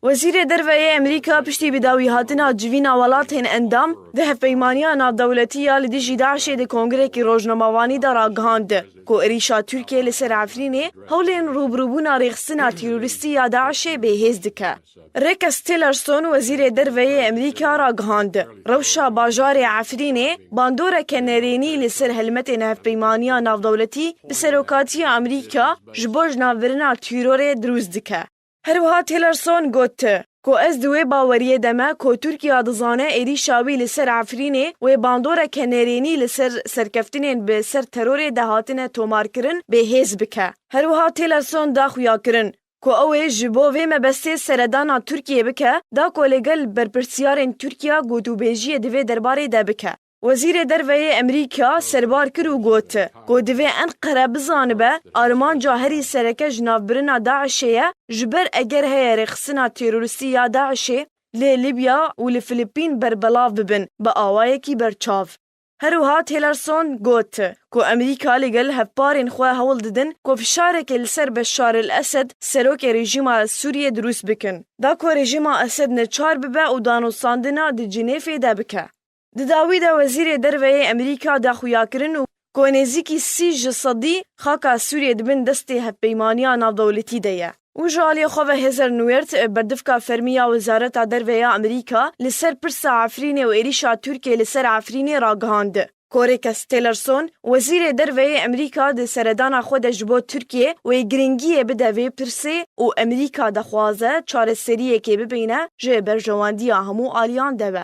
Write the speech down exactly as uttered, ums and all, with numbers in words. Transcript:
Wezîrê Derve yê Amerîka piştî bi dawîhatina civîna welatên endam di hevpeymaniya navdewletî ya li dijî DAIŞê di kongrekî rojnamevanî de ragihand ku êrîşa Tirkiyê li ser Efrînê hewlên rûbirûbûna rêxistina terorîstî ya DAIŞê bêhêz dike. Rex Tillerson, wezîrê derve yê Amerîka, ragihand, rewşa bajarê Efrînê bandoreke nerênî li ser helmetên hevpeymaniya navdewletî bi serokatiya Amerîka ji bo jinavbirina terorê dirûst dike. Her wiha Tillerson got ku ez di wê baweriyê de me ku Tirkiye dizane êrîşa wî li ser Efrînê wê bandoreke nerênî li ser serkeftinên bi ser terorê de hatine tomarkirin bêhêz bike. Her wiha Tillerson da xuyakirin ku ew ê ji bo vê mebestê seredana Tirkiyê bike, da ku li gel berpirsiyarên Tirkiye gotûbêjiyê di vê derbarê de bike. Wezîrê Derve yê Amerîka serbar kir û got ku divê Enqere bizanibe armanca herî sereke ji navbirina DAIŞê ye, ji ber eger heye rêxistina terorîstî ya DAIŞê li Libya û li Filipîn berbelav bibin bi awayekî berçav. Her wiha Tillerson got ku Amerîka li gel hevparên xwe hewl didin ku fişarekê li ser Beşar el Esed, serokê rejîma Sûriyê dirûst bikin. Da ku rejîma Esed neçar bibe û danûstandina di Cinêfê de bike. Di dawî de Wezîrê Derve yê Amerîka da xuyakirin û ku nêzîkî sî ji sedî xaka Sûriyê di bin destê hevpeymaniya navdewletî de ye. Û ji aliyê xwe ve Heather Nauert, berdivka fermî ya Wezareta Derve ya Amerîka, li ser pirsa Efrînê û êrîşa Tirkiyê li ser Efrînê ragihand. Korê kes Tillerson, wezîrê derve yê Amerîka di seredana xwe de ji bo Tirkiyê wê giringiyê bide vê pirsê û Amerîka dixwaze çareseriyekê bibîne ji berjewendiya hemû aliyan de be.